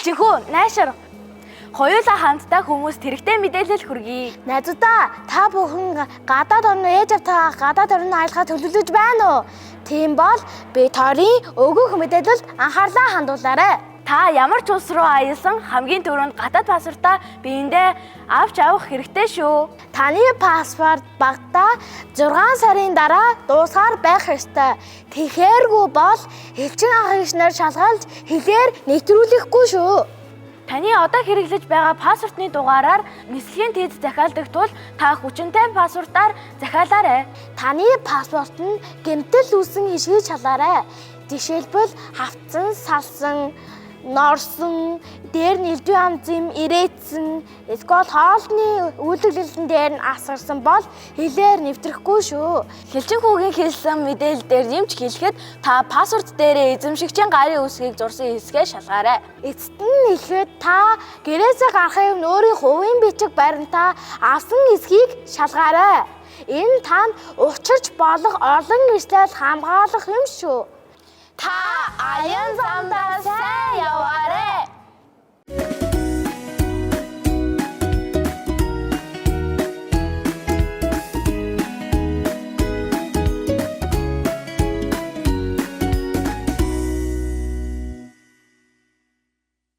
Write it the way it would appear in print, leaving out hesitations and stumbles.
Элчинхүү, найшар. Хоёулаа хамтдаа хүмүүст хэрэгтэй мэдээлэл хүргэе. Найзуудаа, та бүхэн гадаад орны ээж автайгаа гадаад орны аялахаа төлөвлөж байна уу? Тийм бол бид хоёрын өгөх мэдээлэлд анхаарлаа хандуулаарай. Та ямар ч улс руу аялсан хамгийн түрүүнд гадаад паспортаа биендээ авч явах хэрэгтэй шүү. Таны паспорт багадаа 6 сарын дараа дуусгаар байх ёстой. Тэгэхээргүй бол элчин анхаагч нар шалгалж хилээр нэвтрүүлэхгүй шүү. Таны одоо хэрэглэж байгаа паспортны дугаараар нислэгийн тийз захиалдаг тул та хүчинтэй паспортаар захиалаарай. Таны паспорт нь гэмтэл үүсэн ишгийг шалаарай. Жишээлбэл, хавцсан, салсан, норсон, дээр нь элдвийн ам зэм ирээдсэн, эсвэл хоолны үйлдвэрлэлтэн дээр нь асгарсан бол хилээр нэвтрэхгүй шүү. Хэлчин хүүгийн хэлсэн мэдээлэл дээр нэмж хэлэхэд та паспорт дээрээ эзэмшигчийн гарын үсгийг зурсан хэсгээ шалгаарай. Эцэст нь хэлэхэд та гэрээсээ гарахын өмнө өөрийн хувийн бичиг баримтаа авсан эсхийг шалгаарай. Энэ танд учирч болох олон эрсдэл хамгаалах юм шүү. Та аян замдаа сайн яваарай.